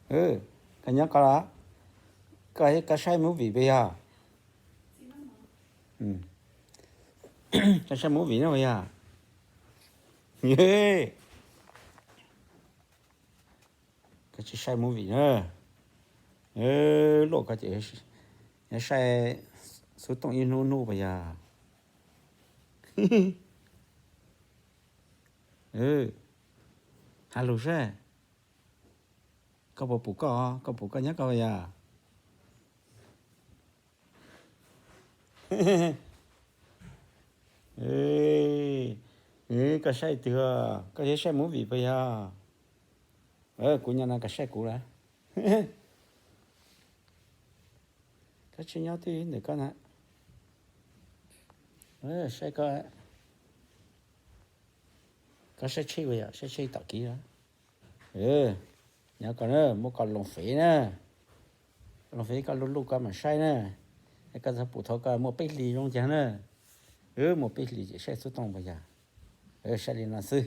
Koj nyob koj los? Koj, koj saib movie puas yog? Koj saib movie no puas yog? Koj tsis saib movie na. Luaj koj ces saib xub tooj ib hnub hnub puas yog? Has lus seb, koj puas pum koj, koj pum koj nyob koj puas yog? Koj saib twg, koj saib movie puas yog? Kuv nyob no koj saib kuv lawm. Koj tsis nyob twj ywm ntawm koj na. Saib koj, koj saib tsheb puas yog, saib tsheb tom kev los? Nyob koj na, muab koj loo fev na, loo fev koj luj luj koj mam saib na. Es koj txhob pum thaum koj muaj peb hlis zoo cas na. Muaj peb hlis ces saib xub tooj puas yog. Saib li no xwb.